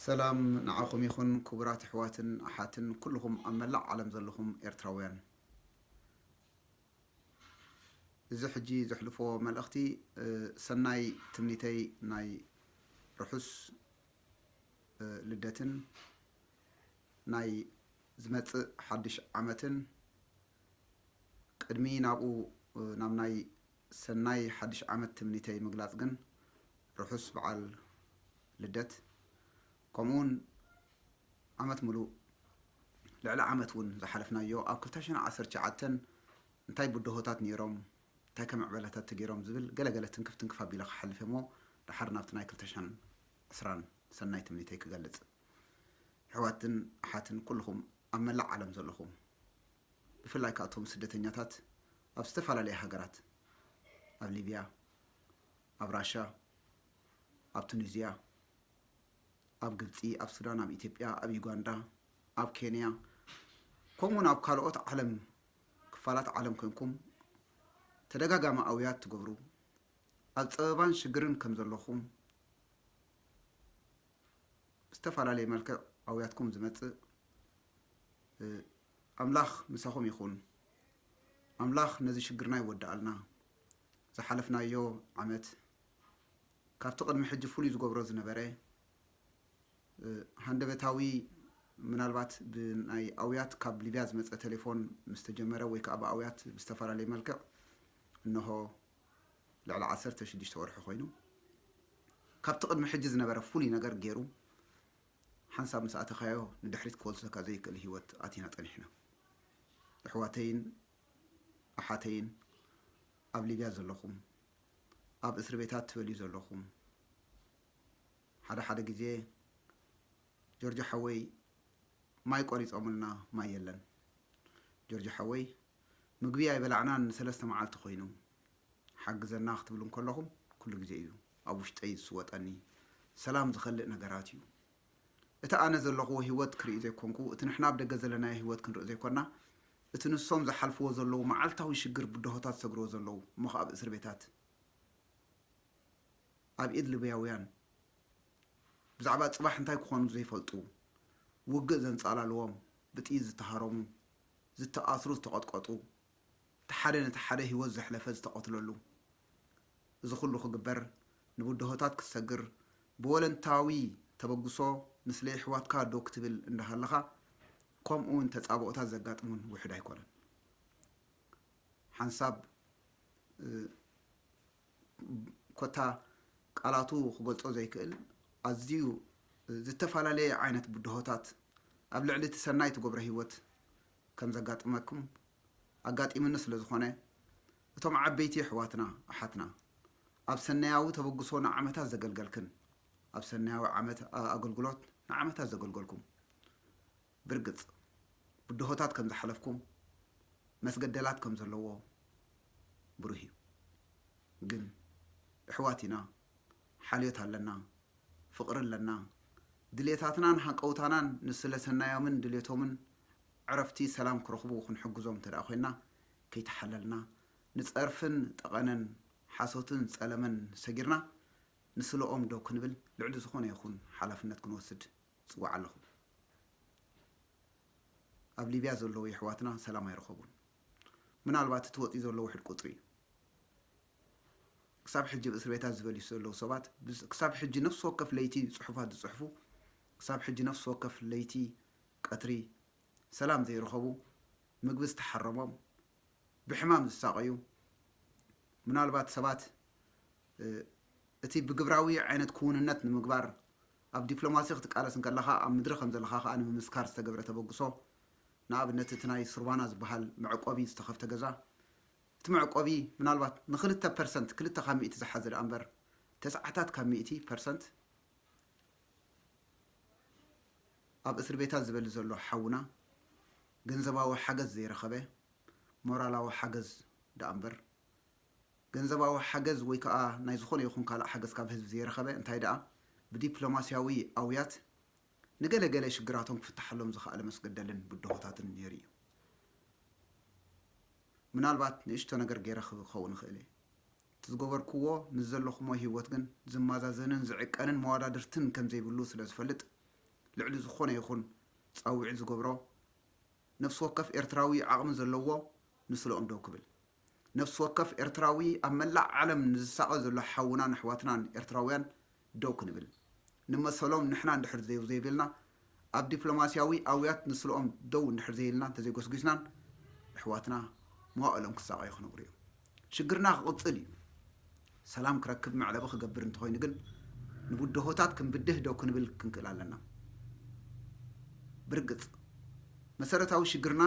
ሰላም ንዓኹም ይኹን ክቡራት ኣሕዋትን ኣሓትን ኩልኹም ኣብ መላእ ዓለም ዘለኹም ኤርትራውያን። እዚ ሕጂ ዘሕልፎ መልእኽቲ፣ እ፣ ሰናይ ትምኒተይ ናይ ርሑስ፣ እ፣ ልደትን ናይ ዝመጽእ ሓድሽ ዓመትን፣ ቅድሚ ናብኡ፣ እ፣ ናብ ናይ ሰናይ ሓድሽ ዓመት ትምኒተይ ምግላጽ ግን፣ ርሑስ በዓል ልደት፣ ከምኡውን ዓመት ምሉእ፣ ልዕሊ ዓመት እውን ዝሓለፍናዮ፣ ኣብ ክልተ ሽሕን ዓሰርተ ትሽዓተን እንታይ ብድሆታት ነይሮም፣ እንታይ ከም ዕበላታት ተገይሮም ዝብል ገለ ገለ ትንክፍ ትንክፍ ኣቢለ ክሓልፍ እሞ፣ ደሓር ናብቲ ናይ ክልተ ሽሕን ዕስራን ሰናይ ትምኒተይ ክገልጽ። ኣሕዋትን ኣሓትን ኩልኹም ኣብ መላእ ዓለም ዘለኹም፣ ብፍላይ ከኣ እቶም ስደተኛታት ኣብ ዝተፈላለያ ሃገራት፣ ኣብ ሊብያ፣ ኣብ ራሻ፣ ኣብ ቱኒዝያ፣ ኣብ ግብጺ፣ ኣብ ሱዳን፣ ኣብ ኢትዮጵያ፣ ኣብ ዩጋንዳ፣ ኣብ ኬንያ፣ ከምኡውን ኣብ ካልኦት ዓለም፣ ክፋላት ዓለም ኮንኩም ተደጋጋሚ ኣውያት ትገብሩ፣ ኣብ ጸበባን ሽግርን ከም ዘለኹም፣ ብዝተፈላለየ መልክዕ ኣውያትኩም ዝመጽእ፣ እ፣ ኣምላኽ ምሳኹም ይኹን። ኣምላኽ ነዚ ሽግርና ይወድኣልና። ዝሓለፍናዮ ዓመት ካብቲ ቅድሚ ሕጂ ፍሉይ ዝገብሮ ዝነበረ፣ እ፣ ሃንደበታዊ፣ ምናልባት ብናይ ኣውያት ካብ ሊብያ ዝመጸ ቴሌፎን ምስ ተጀመረ ወይ ከኣ ብኣውያት ብዝተፈላለየ መልክዕ፣ እንሆ ልዕሊ ዓሰርተ ሽዱሽተ ወርሒ ኮይኑ፣ ካብቲ ቅድሚ ሕጂ ዝነበረ ፍሉይ ነገር ገይሩ፣ ሓንሳብ ምስ ኣተኻዮ ንድሕሪት ክወስደካ ዘይክእል ህይወት ኣቲና ጸኒሕና። ኣሕዋተይን ኣሓተይን ኣብ ሊብያ ዘለኹም፣ ኣብ እስር ቤታት ትበልዩ ዘለኹም፣ ሓደ ሓደ ግዜ ጆርጆ ሓወይ ማይ ቆሪጾምልና፣ ማይ የለን። ጆርጆ ሓወይ ምግቢ ኣይበላዕናን ንሰለስተ መዓልቲ ኮይኑ፣ ሓግዘና ክትብሉ እንከለኹም፣ ኩሉ ግዜ እዩ ኣብ ውሽጠይ ዝስወጠኒ። ሰላም ዝኸልእ ነገራት እዩ። እቲ ኣነ ዘለኹዎ ህይወት ክርኢ ዘይኮንኩ፣ እቲ ንሕና ኣብ ደገ ዘለናዮ ህይወት ክንርኢ ዘይኮና፣ እቲ ንሶም ዝሓልፍዎ ዘለዉ መዓልታዊ ሽግር፣ ብድሆታት ዝሰግርዎ ዘለዉ፣ እሞ ኸኣ ኣብ እስር ቤታት፣ ኣብ ኢድ ሊብያውያን፣ ብዛዕባ ጽባሕ እንታይ ክኾኑ ዘይፈልጡ፣ ውግእ ዘንጻላለዎም፣ ብጥይት ዝተሃረሙ፣ ዝተኣስሩ፣ ዝተቐጥቀጡ፣ እቲ ሓደ ነቲ ሓደ ህይወት ዘሕለፈ ዝተቐትለሉ፣ እዚ ኩሉ ክግበር፣ ንብድሆታት ክትሰግር፣ ብወለንታዊ ተበግሶ ንስለ የሕዋትካ ደው ክትብል እንዳሃለኻ፣ ከምኡ እውን ተጻብኦታት ዘጋጥሙን ውሑድ ኣይኮነን። ሓንሳብ፣ እ፣ ኮታ ቃላቱ ክገልጾ ዘይክእል ኣዝዩ ዝተፈላለየ ዓይነት ብድሆታት ኣብ ልዕሊ እቲ ሰናይ ትገብሮ ህይወት ከም ዘጋጥመኩም ኣጋጢሙኒ ስለ ዝኾነ፣ እቶም ዓበይቲ ኣሕዋትና ኣሓትና ኣብ ሰናያዊ ተበግሶ ንዓመታት ዘገልገልክን፣ ኣብ ሰናያዊ ዓመት፣ ኣ-፣ ኣገልግሎት ንዓመታት ዘገልገልኩም፣ ብርግጽ ብድሆታት ከም ዝሓለፍኩም፣ መስገደላት ከም ዘለዎ ብሩህ እዩ። ግን ኣሕዋት ኢና፣ ሓልዮት ኣለና፣ ፍቕሪ ኣለና። ድሌታትናን ሃንቀውታናን ንስለ ሰናዮምን ድሌቶምን ዕረፍቲ ሰላም ክረኽቡ ክንሕግዞም እንተ ደኣ ኮይንና፣ ከይተሓለልና፣ ንጸርፍን ጠቐነን፣ ሓሶትን ጸለመን ሰጊርና፣ ንስለኦም ደው ክንብል ልዕሊ ዝኾነ ይኹን ሓላፍነት ክንወስድ እጽውዕ ኣለኹ። ኣብ ሊብያ ዘለዉ የሕዋትና ሰላም ኣይረኸቡን። ምናልባት እቲ ወጺኡ ዘሎ ውሕድ ቁጽሪ እዩ። ክሳብ ሕጂ ኣብ እስር ቤታት ዝበልዩ ዘለዉ ሰባት፣ ብዝ-፣ ክሳብ ሕጂ ነፍሲ ወከፍ ለይቲ ጽሑፋት ዝጽሕፉ፣ ክሳብ ሕጂ ነፍሲ ወከፍ ለይቲ ቀትሪ ሰላም ዘይረኸቡ፣ ምግቢ ዝተሓረሞም፣ ብሕማም ዝሳቐዩ፣ ምናልባት ሰባት፣ እ፣ እቲ ብግብራዊ ዓይነት ክውንነት ንምግባር ኣብ ዲፕሎማሲ ክትቃለስ እንከለኻ ኣብ ምድሪ ከም ዘለኻ ከኣ ንምምስካር ዝተገብረ ተበግሶ፣ ንኣብነት እቲ ናይ ሱርባና ዝበሃል መዕቆቢ ዝተኸፍተ ገዛ፣ እቲ መዕቆቢ ምናልባት ንኽልተ ፐርሰንት፣ ክልተ ካብ ሚእቲ ዝሓዘ ደኣ እምበር፣ ተስዓታት ካብ ሚእቲ ፐርሰንት ኣብ እስር ቤታት ዝበሊ ዘሎ ሓውና ገንዘባዊ ሓገዝ ዘይረኸበ፣ ሞራላዊ ሓገዝ ደኣ እምበር፣ ገንዘባዊ ሓገዝ ወይ ከኣ ናይ ዝኾነ ይኹን ካልእ ሓገዝ ካብ ህዝቢ ዘይረኸበ፣ እንታይ ደኣ ብዲፕሎማስያዊ ኣውያት ንገለ ገለ ሽግራቶም ክፍትሓሎም ዝኸኣለ መስገደልን ብድሆታትን ነይሩ እዩ። ምናልባት ንእሽቶ ነገር ገይረ ክኸውን እኽእል እየ። እቲ ዝገበርክዎ ምስ ዘለኹሞ ህይወት ግን ዝመዛዘንን ዝዕቀንን መወዳድርትን ከም ዘይብሉ ስለ ዝፈልጥ፣ ልዕሊ ዝኾነ ይኹን ጻውዒት ዝገብሮ፣ ነፍሲ ወከፍ ኤርትራዊ ዓቕሚ ዘለዎ ንስለኦም ደው ክብል፣ ነፍሲ ወከፍ ኤርትራዊ ኣብ መላእ ዓለም ንዝሳቐ ዘሎ ሓውናን ኣሕዋትናን ኤርትራውያን ደው ክንብል፣ ንመሰሎም ንሕና እንድሕር ዘይ-፣ ዘይብልና፣ ኣብ ዲፕሎማስያዊ ኣውያት ንስለኦም ደው እንድሕር ዘይልና እንተዘይጎስጒስናን፣ ኣሕዋትና መዋእሎም ክሳቐዩ ክነብሩ እዮም። ሽግርና ክቕጽል እዩ። ሰላም ክረክብ መዕለቢ ክገብር እንተኾይኑ ግን፣ ንብድሆታት ክንብድህ ደው ክንብል ክንክእል ኣለና። ብርግጽ፣ መሰረታዊ ሽግርና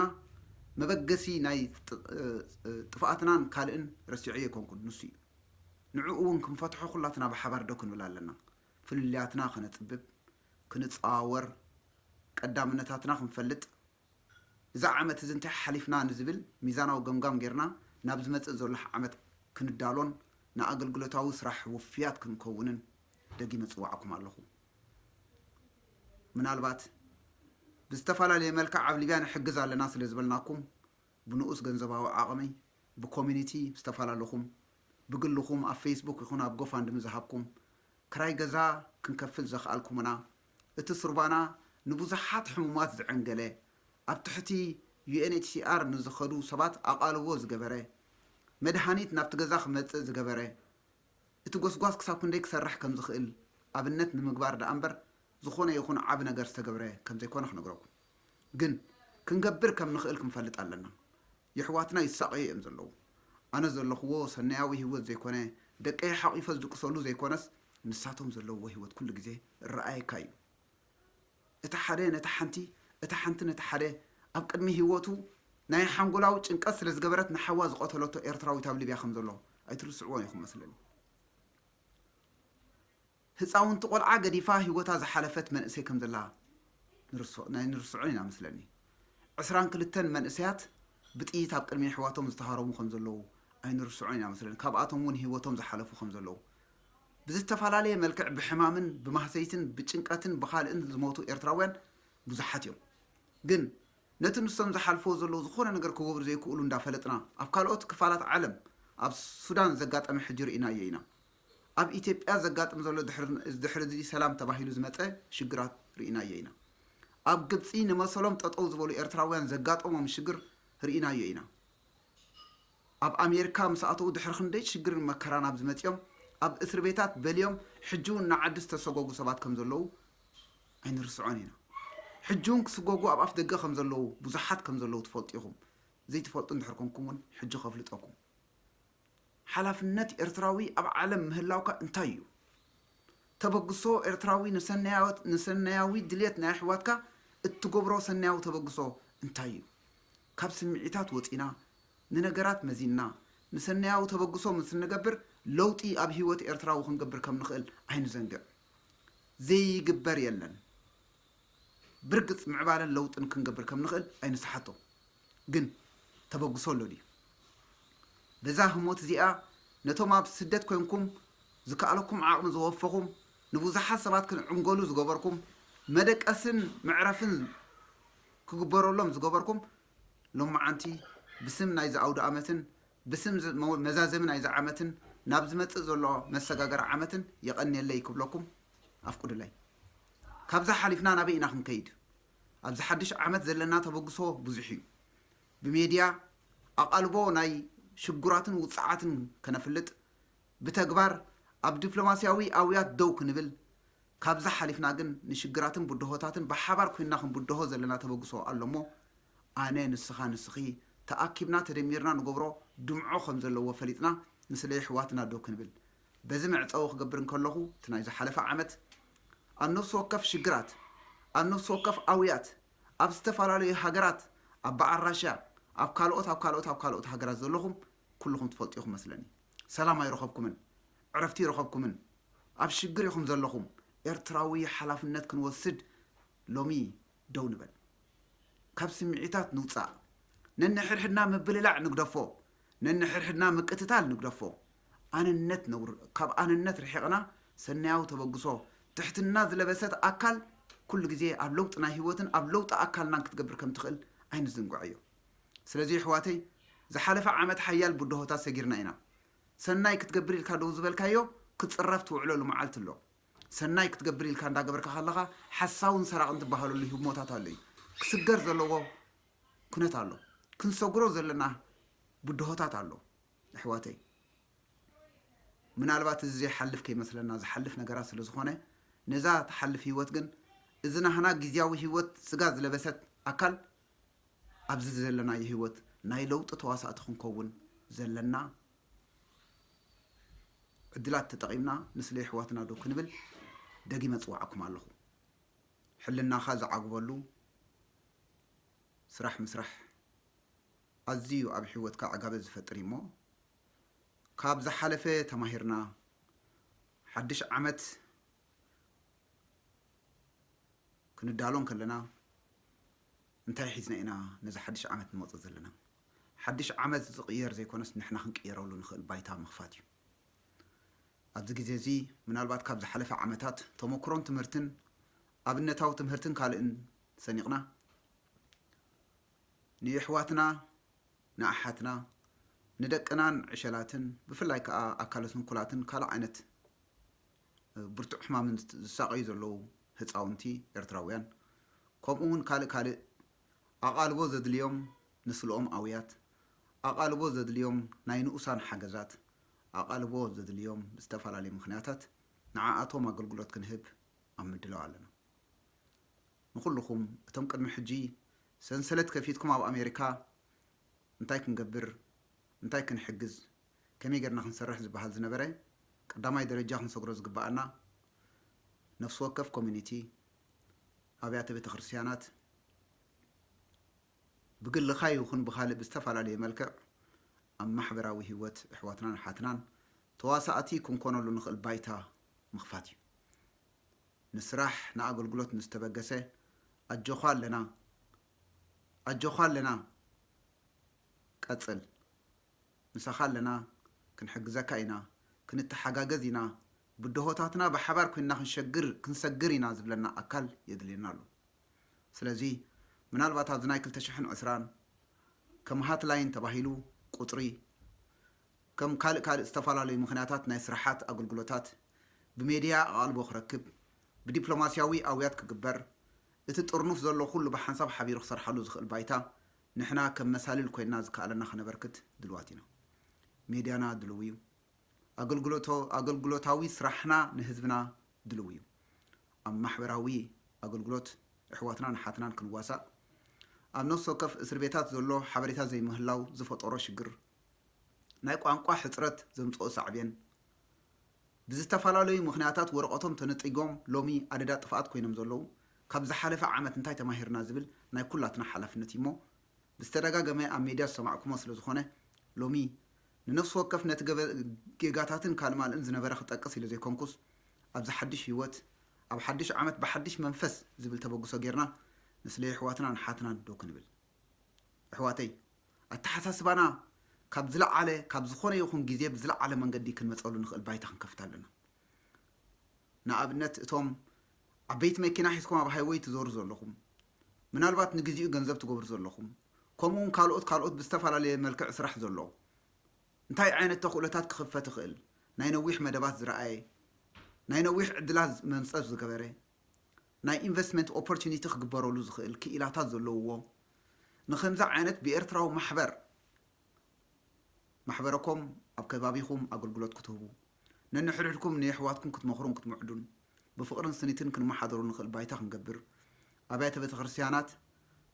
መበገሲ ናይ ጥ-፣ እ፣ እ፣ ጥፍኣትናን ካልእን ረሲዐዮ ኣይኮንኩን፣ ንሱ እዩ። ንዕኡ እውን ክንፈትሖ ኩላትና ብሓባር ደው ክንብል ኣለና። ፍልልያትና ከነጽብብ፣ ክንጸዋወር፣ ቀዳምነታትና ክንፈልጥ፣ እዚ ዓመት እዚ እንታይ ሓሊፍና ንዝብል ሚዛናዊ ገምጋም ጌርና ናብ ዝመጽእ ዘሎ ዓመት ክንዳሎን ንኣገልግሎታዊ ስራሕ ውፍያት ክንከውንን ደጊመ ጽዋዕኩም ኣለኹ። ምናልባት ብዝተፈላለየ መልክዕ ኣብ ሊብያ ንሕግዝ ኣለና ስለ ዝበልናኩም፣ ብንኡስ ገንዘባዊ ዓቕሚ፣ ብኮሚኒቲ ምስ ተፈላለኹም፣ ብግልኹም ኣብ ፌስቡክ ይኹን ኣብ ጎፋንድሚ ዝሃብኩም፣ ክራይ ገዛ ክንከፍል ዘኽኣልኩምና፣ እቲ ሱርባና ንብዙሓት ሕሙማት ዝዐንገለ፣ ኣብ ትሕቲ ዩ ኤን ኤች ሲ ኣር ንዝኸዱ ሰባት ኣቓልቦ ዝገበረ፣ መድሃኒት ናብቲ ገዛ ክመጽእ ዝገበረ፣ እቲ ጎስጓስ ክሳብ ክንደይ ክሰርሕ ከም ዝኽእል ኣብነት ንምግባር ደኣ እምበር፣ ዝኾነ ይኹን ዓቢ ነገር ዝተገብረ ከም ዘይኮነ ክነግረኩም። ግን ክንገብር ከም ንኽእል ክንፈልጥ ኣለና። የሕዋትና ይሳቐዩ እዮም ዘለዉ። ኣነ ዘለኽዎ ሰናያዊ ህይወት ዘይኮነ፣ ደቀይ ሓቒፈ ዝድቅሰሉ ዘይኮነስ፣ ንሳቶም ዘለውዎ ህይወት ኩሉ ግዜ እረኣየካ እዩ። እታ ሓደ ነታ ሓንቲ፣ እታ ሓንቲ ነታ ሓደ፣ ኣብ ቅድሚ ህይወቱ ናይ ሓንጎላዊ ጭንቀት ስለ ዝገበረት ንሓዋ ዝቐተለቶ ኤርትራዊት ኣብ ሊብያ ከም ዘሎ ኣይትርስዕዎን ኢኹም መስለኒ። ህጻውንቲ ቆልዓ ገዲፋ ህይወታ ዝሓለፈት መንእሰይ ከም ዘላ ንርስ-፣ ናይ ንርስዖን ኢና መስለኒ። ዕስራን ክልተን መንእሰያት ብጥይት ኣብ ቅድሚ ኣሕዋቶም ዝተሃረሙ ከም ዘለዉ ኣይንርስዖን ኢና መስለኒ። ካብኣቶም እውን ህይወቶም ዝሓለፉ ከም ዘለዉ፣ ብዝተፈላለየ መልክዕ ብሕማምን ብማህሰይትን ብጭንቀትን ብኻልእን ዝሞቱ ኤርትራውያን ብዙሓት እዮም። ግን ነቲ ንሶም ዝሓልፍዎ ዘለዉ ዝኾነ ነገር ክገብሩ ዘይክእሉ እንዳፈለጥና፣ ኣብ ካልኦት ክፋላት ዓለም፣ ኣብ ሱዳን ዘጋጠመ ሕጂ ርኢናዮ ኢና። ኣብ ኢትዮጵያ ዘጋጥም ዘሎ ድሕሪ፣ ድሕሪ እዚ ሰላም ተባሂሉ ዝመጸ ሽግራት ርኢናዮ ኢና። ኣብ ግብጺ ንመሰሎም ጠጠው ዝበሉ ኤርትራውያን ዘጋጠሞም ሽግር ርኢናዮ ኢና። ኣብ ኣሜሪካ ምስ ኣተዉ ድሕሪ ክንደይ ሽግርን መከራን ኣብዚ መጺኦም፣ ኣብ እስሪ ቤታት በልዮም፣ ሕጂ እውን ንዓዲ ዝተሰጎጉ ሰባት ከም ዘለዉ ኣይንርስዖን ኢና። ሕጂ እውን ክስጎጉ ኣብ ኣፍ ደገ ከም ዘለዉ፣ ብዙሓት ከም ዘለዉ ትፈልጡ ኢኹም። ዘይትፈልጡ እንድሕር ኮንኩም እውን ሕጂ ከፍልጠኩም። ሓላፍነት ኤርትራዊ ኣብ ዓለም ምህላውካ እንታይ እዩ? ተበግሶ ኤርትራዊ ንሰናያወት-፣ ንሰናያዊ ድልየት ናይ ኣሕዋትካ እትገብሮ ሰናያዊ ተበግሶ እንታይ እዩ? ካብ ስምዒታት ወጺና፣ ንነገራት መዚንና፣ ንሰናያዊ ተበግሶ ምስ እንገብር፣ ለውጢ ኣብ ህይወት ኤርትራዊ ክንገብር ከም ንኽእል ኣይንዘንግዕ። ዘይግበር የለን። ብርግጽ ምዕባለን ለውጥን ክንገብር ከም ንኽእል ኣይንስሓቶ። ግን ተበግሶ ኣሎ ድዩ? በዛ ህሞት እዚኣ ነቶም ኣብ ስደት ኮንኩም ዝከኣለኩም ዓቕሚ ዝወፈኹም፣ ንብዙሓት ሰባት ክንዕንገሉ ዝገበርኩም፣ መደቀስን መዕረፍን ክግበረሎም ዝገበርኩም፣ ሎማዓንቲ ብስም ናይዚ ኣውደ ኣመትን ብስም ዝ-፣ መ-፣ መዛዘሚ ናይዚ ዓመትን ናብ ዝመጽእ ዘሎ መሰጋገሪ ዓመትን የቐንየለይ ክብለኩም ኣፍቁድለይ። ካብዛ ሓሊፍና ናበይ ኢና ክንከይድ? ኣብዚ ሓድሽ ዓመት ዘለና ተበግሶ ብዙሕ እዩ። ብሜድያ ኣቓልቦ ናይ ሽጉራትን ውጽዓትን ከነፍልጥ፣ ብተግባር ኣብ ዲፕሎማስያዊ ኣውያት ደው ክንብል፣ ካብዛ ሓሊፍና ግን ንሽግራትን ብድሆታትን ብሓባር ኮይንና ክንብድሆ ዘለና ተበግሶ ኣሎ እሞ፣ ኣነ፣ ንስኻ፣ ንስኺ ተኣኪብና ተደሚርና ንገብሮ ድምዖ ከም ዘለዎ ፈሊጥና፣ ንስለ የሕዋትና ደው ክንብል። በዚ መዕጸዊ ክገብር እንከለኹ፣ እቲ ናይ ዝሓለፈ ዓመት ኣብ ነፍሲ ወከፍ ሽግራት፣ ኣብ ነፍሲ ወከፍ ኣውያት፣ ኣብ ዝተፈላለዩ ሃገራት፣ ኣብ በዓል ራሽያ፣ ኣብ ካልኦት፣ ኣብ ካልኦት፣ ኣብ ካልኦት ሃገራት ዘለኹም ኩልኹም ትፈልጡ ኢኹም መስለኒ። ሰላም ኣይረኸብኩምን፣ ዕረፍቲ ኣይረኸብኩምን፣ ኣብ ሽግር ኢኹም ዘለኹም። ኤርትራዊ ሓላፍነት ክንወስድ ሎሚ ደው ንበል። ካብ ስምዒታት ንውጻእ። ነንሕድሕድና ምብልላዕ ንግደፎ። ነንሕድሕድና ምቅትታል ንግደፎ። ኣነነት ነውር-፣ ካብ ኣነነት ርሒቕና ሰናያዊ ተበግሶ፣ ትሕትና ዝለበሰት ኣካል ኩሉ ግዜ ኣብ ለውጢ ናይ ህይወትን ኣብ ለውጢ ኣካልናን ክትገብር ከም ትኽእል ኣይንዝንግዖዮ። ስለዚ ኣሕዋተይ፣ ዝሓለፈ ዓመት ሓያል ብድሆታት ሰጊርና ኢና። ሰናይ ክትገብር ኢልካ ደው ዝበልካዮ ክጽረፍ ትውዕለሉ መዓልቲ ኣሎ። ሰናይ ክትገብር ኢልካ እንዳገበርካ ከለኻ ሓሳውን ሰራቕን ትበሃለሉ ህሞታት ኣሎ እዩ። ክስገር ዘለዎ ኩነት ኣሎ። ክንሰግሮ ዘለና ብድሆታት ኣሎ። ኣሕዋተይ፣ ምናልባት እዚ ዘይሓልፍ ከይመስለና፣ ዝሓልፍ ነገራት ስለ ዝኾነ፣ ነዛ ትሓልፍ ህይወት ግን፣ እዚ ናህና ግዝያዊ ህይወት ስጋ ዝለበሰት ኣካል ኣብዚ ዘለናዮ ህይወት ናይ ለውጢ ተዋሳእቲ ክንከውን ዘለና ዕድላት ተጠቒምና ንስለ የሕዋትና ዶ ክንብል ደጊመ እጽውዓኩም ኣለኹ። ሕልናኻ ዝዓግበሉ ስራሕ ምስራሕ ኣዝዩ ኣብ ህይወትካ ዕጋበት ዝፈጥር እዩ እሞ፣ ካብ ዝሓለፈ ተማሂርና ሓድሽ ዓመት ክንዳሎ እንከለና እንታይ ሒዝና ኢና ነዚ ሓድሽ ዓመት ንመጽእ ዘለና? ሓድሽ ዓመት ዝቕየር ዘይኮነስ ንሕና ክንቅየረሉ ንኽእል ባይታ ምኽፋት እዩ። ኣብዚ ግዜ እዚ ምናልባት ካብ ዝሓለፈ ዓመታት ተመክሮን ትምህርትን ኣብነታዊ ትምህርትን ካልእን ሰኒቕና ንየሕዋትና ንኣሓትና ንደቅናን ዕሸላትን ብፍላይ ከኣ ኣካለ ስንኩላትን ካልእ ዓይነት ብርቱዕ ሕማምን ዝሳቐዩ ዘለዉ ህፃውንቲ ኤርትራውያን ከምኡ እውን ካልእ ካልእ ኣቓልቦ ዘድልዮም ንስልኦም ኣውያት ኣቓልቦ ዘድልዮም ናይ ንኡሳን ሓገዛት ኣቓልቦ ዘድልዮም ብዝተፈላለዩ ምኽንያታት ንዓኣቶም ኣገልግሎት ክንህብ ኣብ ምድላው ኣለና። ንኹልኹም እቶም ቅድሚ ሕጂ ሰንሰለት ከፊትኩም ኣብ ኣሜሪካ እንታይ ክንገብር እንታይ ክንሕግዝ ከመይ ጌርና ክንሰርሕ ዝበሃል ዝነበረ ቀዳማይ ደረጃ ክንሰግሮ ዝግበኣና ነፍሲ ወከፍ ኮሚኒቲ ኣብያተ ቤተ ክርስቲያናት ብግልኻ ይኹን ብኻልእ ብዝተፈላለየ መልክዕ ኣብ ማሕበራዊ ህይወት ኣሕዋትናን ኣሓትናን ተዋሳእቲ ክንኮነሉ ንኽእል ባይታ ምኽፋት እዩ። ንስራሕ ንኣገልግሎት ንዝተበገሰ ኣጆኻ ኣለና ኣጆኻ ኣለና ቀጽል ምሳኻ ኣለና ክንሕግዘካ ኢና ክንተሓጋገዝ ኢና ብድሆታትና ብሓባር ኮይንና ክንሸግር ክንሰግር ኢና ዝብለና ኣካል የድልየና ኣሎ። ስለዚ ምናልባት ኣብዚ ናይ ክልተ ሽሕን ዕስራን ከም ሃትላይን ተባሂሉ ቁጽሪ ከም ካልእ ካልእ ዝተፈላለዩ ምኽንያታት ናይ ስራሓት ኣገልግሎታት ብሜድያ ኣቓልቦ ክረክብ ብዲፕሎማስያዊ ኣውያት ክግበር እቲ ጥርኑፍ ዘሎ ኩሉ ብሓንሳብ ሓቢሩ ክሰርሓሉ ዝኽእል ባይታ ንሕና ከም መሳልል ኮይንና ዝከኣለና ክነበርክት ድልዋት ኢና። ሜድያና ድልው እዩ። ኣገልግሎታዊ ስራሕና ንህዝብና ድልው እዩ። ኣብ ማሕበራዊ ኣገልግሎት ኣሕዋትናን ኣሓትናን ክንዋሳእ ኣብ ነፍሲ ወከፍ እስር ቤታት ዘሎ ሓበሬታ ዘይምህላው ዝፈጠሮ ሽግር ናይ ቋንቋ ሕፅረት ዘምፅኦ ሳዕቤን ብዝተፈላለዩ ምኽንያታት ወረቐቶም ተነፂጎም ሎሚ ኣደዳ ጥፍኣት ኮይኖም ዘለዉ ካብ ዝሓለፈ ዓመት እንታይ ተማሂርና ዝብል ናይ ኩላትና ሓላፍነት እዩ እሞ ብዝተደጋገመ ኣብ ሜድያ ዝሰማዕኩሞ ስለ ዝኾነ ሎሚ ንነፍሲ ወከፍ ነቲ ጌጋታትን ካልእ ማልእን ዝነበረ ክጠቅስ ኢለ ዘይኮንኩስ ኣብዚ ሓድሽ ህይወት ኣብ ሓድሽ ዓመት ብሓድሽ መንፈስ ዝብል ተበግሶ ጌርና ንስለ የሕዋትናን ሓትናን ዶ ክንብል ኣሕዋተይ ኣተሓሳስባና ካብ ዝለዓለ ካብ ዝኾነ ይኹን ግዜ ብዝለዓለ መንገዲ ክንመፀሉ ንኽእል ባይታ ክንከፍት ኣለና። ንኣብነት እቶም ዓበይቲ መኪና ሒዝኩም ኣብ ሃይወይ ትዞሩ ዘለኹም ምናልባት ንግዚኡ ገንዘብ ትገብሩ ዘለኹም ከምኡ እውን ካልኦት ካልኦት ብዝተፈላለየ መልክዕ ስራሕ ዘሎ እንታይ ዓይነት ተኽእሎታት ክኽፈት ይኽእል ናይ ነዊሕ መደባት ዝረኣየ ናይ ነዊሕ ዕድላት መምፀር ዝገበረ ናይ ኢንቨስትመንት ኦፖርቹኒቲ ክግበረሉ ዝኽእል ክኢላታት ዘለውዎ ንከምዚ ዓይነት ብኤርትራዊ ማሕበር ማሕበረኮም ኣብ ከባቢኹም ኣገልግሎት ክትህቡ ነንሕድሕድኩም ንየሕዋትኩም ክትመኽሩን ክትምዕዱን ብፍቕርን ስኒትን ክንመሓደሩ ንኽእል ባይታ ክንገብር ኣብያተ ቤተ ክርስቲያናት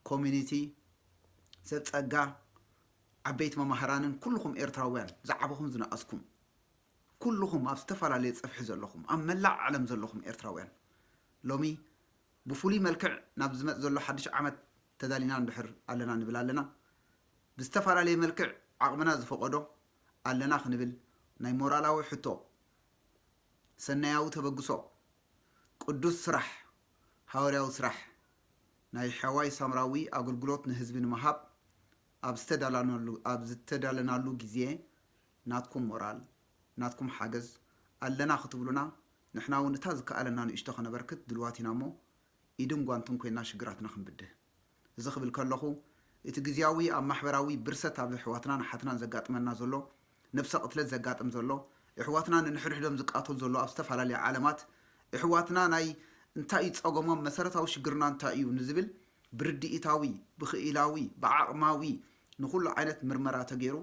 ኮሚኒቲ ሰብ ጸጋ ዓበይቲ መማህራንን ኩልኹም ኤርትራውያን ዝዓበኹም ዝነኣስኩም ኩልኹም ኣብ ዝተፈላለየ ጸፍሒ ዘለኹም ኣብ መላእ ዓለም ዘለኹም ኤርትራውያን ሎሚ ብፍሉይ መልክዕ ናብ ዝመጽእ ዘሎ ሓድሽ ዓመት ተዳሊና እንድሕር ኣለና ንብል ኣለና ብዝተፈላለየ መልክዕ ዓቕምና ዝፈቐዶ ኣለና ክንብል ናይ ሞራላዊ ሕቶ ሰናያዊ ተበግሶ ቅዱስ ስራሕ ሃዋርያዊ ስራሕ ናይ ሓዋይ ሳምራዊ ኣገልግሎት ንህዝቢ ንምሃብ ኣብ ዝተዳለናሉ ኣብ ዝተዳለናሉ ግዜ ናትኩም ሞራል ናትኩም ሓገዝ ኣለና ክትብሉና ንሕና እውን እታ ዝከኣለና ንእሽቶ ከነበርክት ድልዋት ኢና እሞ ኢድን ጓንትን ኮይና ሽግራትና ክንብድህ እዚ ክብል ከለኹ እቲ ግዝያዊ ኣብ ማሕበራዊ ብርሰት ኣብ ኣሕዋትናን ኣሓትናን ዘጋጥመና ዘሎ ነብሰ ቅትለት ዘጋጥም ዘሎ ኣሕዋትና ንንሕድሕዶም ዝቃተሉ ዘሎ ኣብ ዝተፈላለየ ዓለማት እሕዋትና ናይ እንታይ እዩ ጸገሞም፣ መሰረታዊ ሽግርና እንታይ እዩ ንዝብል ብርድኢታዊ፣ ብኽኢላዊ፣ ብዓቕማዊ ንኹሉ ዓይነት ምርመራ ተገይሩ፣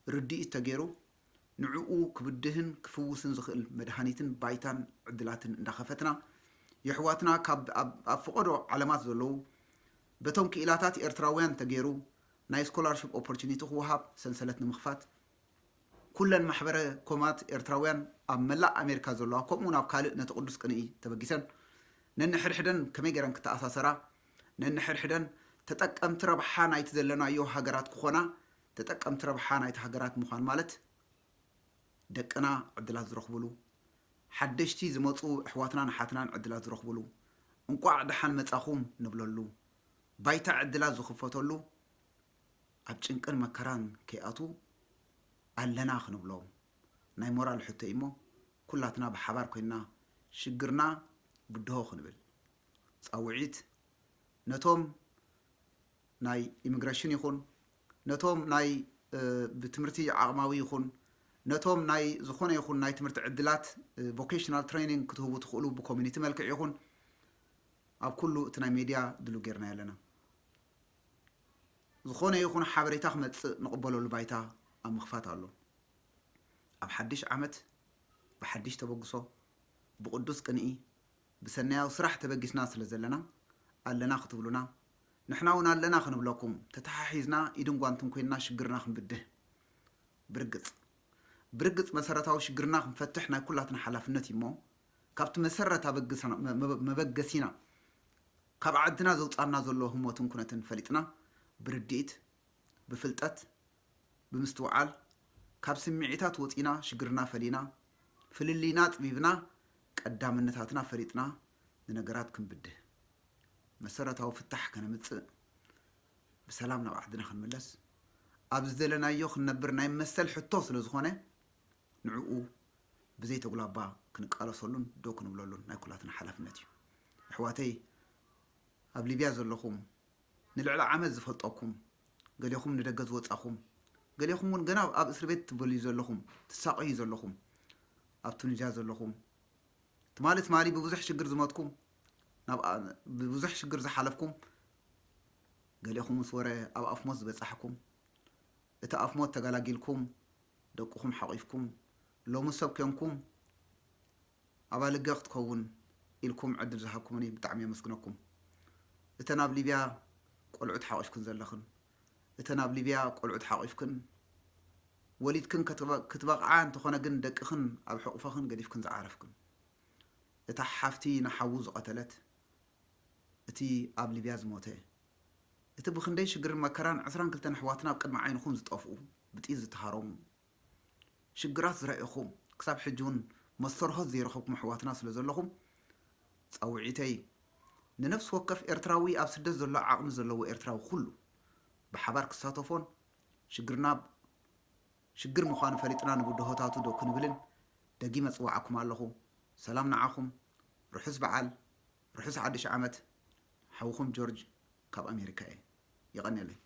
ርድኢት ተገይሩ፣ ንዕኡ ክብድህን ክፍውስን ዝኽእል መድሃኒትን ባይታን ዕድላትን እንዳኸፈትና፣ የሕዋትና ካብ ኣብ ኣብ ፈቐዶ ዓለማት ዘለዉ በቶም ክኢላታት ኤርትራውያን ተገይሩ ናይ ስኮላርሽፕ ኦፖርቹኒቲ ክወሃብ ሰንሰለት ንምኽፋት፣ ኩለን ማሕበረ ኮማት ኤርትራውያን ኣብ መላእ ኣሜሪካ ዘለዋ፣ ከምኡ እውን ኣብ ካልእ ነቲ ቅዱስ ቅንኢ ተበጊሰን ነንሕድሕደን ከመይ ገይረን ክተኣሳሰራ፣ ነንሕድሕደን ተጠቀምቲ ረብሓ ናይቲ ዘለናዮ ሃገራት ክኾና፣ ተጠቀምቲ ረብሓ ናይቲ ሃገራት ምዃን ማለት ደቅና ዕድላት ዝረኽብሉ፣ ሓደሽቲ ዝመፁ ኣሕዋትናን ኣሓትናን ዕድላት ዝረኽብሉ፣ እንቋዕ ደሓን መጻኹም ንብለሉ፣ ባይታ ዕድላት ዝኽፈተሉ፣ ኣብ ጭንቅን መከራን ከይኣትዉ ኣለና ክንብሎም ናይ ሞራል ሕቶ እዩ እሞ፣ ኩላትና ብሓባር ኮይንና ሽግርና ብድሆ ክንብል ጻውዒት ነቶም ናይ ኢሚግሬሽን ይኹን፣ ነቶም ናይ እ፣ ብትምህርቲ ዓቕማዊ ይኹን፣ ነቶም ናይ ዝኾነ ይኹን ናይ ትምህርቲ ዕድላት እ፣ ቮኬሽናል ትሬኒንግ ክትህቡ ትኽእሉ ብኮሚኒቲ መልክዕ ይኹን፣ ኣብ ኩሉ እቲ ናይ ሜድያ ድሉ ጌርና ኣለና። ዝኾነ ይኹን ሓበሬታ ክመጽእ ንቕበለሉ ባይታ ኣብ ምኽፋት ኣሎ። ኣብ ሓድሽ ዓመት ብሓድሽ ተበግሶ ብቕዱስ ቅንኢ ብሰናያዊ ስራሕ ተበጊስና ስለ ዘለና ኣለና ክትብሉና፣ ንሕና እውን ኣለና ክንብለኩም፣ ተተሓሒዝና ኢድን ጓንትን ኮይንና ሽግርና ክንብድህ። ብርግጽ ብርግጽ መሰረታዊ ሽግርና ክንፈትሕ ናይ ኩላትና ሓላፍነት እዩ እሞ፣ ካብቲ መሰረት ኣበግስና- መ- መ- መበገሲና ካብ ዓድና ዘውጻና ዘሎ ህሞትን ኩነትን ፈሊጥና ብርድኢት፣ ብፍልጠት፣ ብምስትውዓል፣ ካብ ስምዒታት ወጺና ሽግርና ፈሊና፣ ፍልልይና ኣጽቢብና፣ ቀዳምነታትና ፈሊጥና ንነገራት ክንብድህ፣ መሰረታዊ ፍታሕ ከነምጽእ፣ ብሰላም ናብ ዓድና ክንምለስ፣ ኣብ ዝደለናዮ ክንነብር ናይ መሰል ሕቶ ስለ ዝኾነ፣ ንዕኡ ብዘይተጉላባ ክንቃለሰሉን ደው ክንብለሉን ናይ ኩላትና ሓላፍነት እዩ። ኣሕዋተይ፣ ኣብ ሊብያ ዘለኹም፣ ንልዕሊ ዓመት ዝፈልጠኩም፣ ገሌኹም ንደገ ዝወጻኹም፣ ገሌኹም እውን ገና ኣብ እስር ቤት ትበልዩ ዘለኹም፣ ትሳቐዩ ዘለኹም፣ ኣብ ቱኒዝያ ዘለኹም፣ ትማሊ ትማሊ ብብዙሕ ሽግር ዝመትኩም፣ ናብ ብብዙሕ ሽግር ዝሓለፍኩም፣ ገሌኹም ምስ ወረ ኣብ ኣፍ ሞት ዝበጻሕኩም፣ እቲ ኣፍ ሞት ተገላጊልኩም፣ ደቅኹም ሓቒፍኩም፣ ሎሚ ሰብ ኮንኩም፣ ኣባልገ ክትከውን ኢልኩም ዕድል ዝሃብኩምኒ ብጣዕሚ የመስግነኩም። እተን ኣብ ሊብያ ቆልዑት ሓቒፍክን ዘለኽን፣ እተን ኣብ ሊብያ ቆልዑት ሓቒፍክን፣ ወሊድክን ክትበ- ክትበቕዓ እንተኾነ ግን ደቅኽን ኣብ ሕቑፈኽን ገዲፍክን ዝዓረፍክን፣ እታ ሓፍቲ ንሓዉ ዝቐተለት፣ እቲ ኣብ ሊብያ ዝሞተ፣ እቲ ብኽንደይ ሽግርን መከራን ዕስራን ክልተን ኣሕዋትና ኣብ ቅድሚ ዓይንኹም ዝጠፍኡ፣ ብጥይት ዝተሃረሙ፣ ሽግራት ዝረኤኹም፣ ክሳብ ሕጂ እውን መስተርሆት ዘይረኸብኩም ኣሕዋትና ስለ ዘለኹም፣ ጻውዒተይ ንነፍሲ ወከፍ ኤርትራዊ፣ ኣብ ስደት ዘሎ ዓቕሚ ዘለዎ ኤርትራዊ ኩሉ ብሓባር ክሳተፎን ሽግርና ሽግር ምዃኑ ፈሊጥና ንብድሆታቱ ደው ክንብልን ደጊመ እጽውዓኩም ኣለኹ። ሰላም ንዓኹም። ርሑስ በዓል፣ ርሑስ ሓድሽ ዓመት። ሓውኹም ጆርጅ ካብ ኣሜሪካ እየ። የቐንየለይ።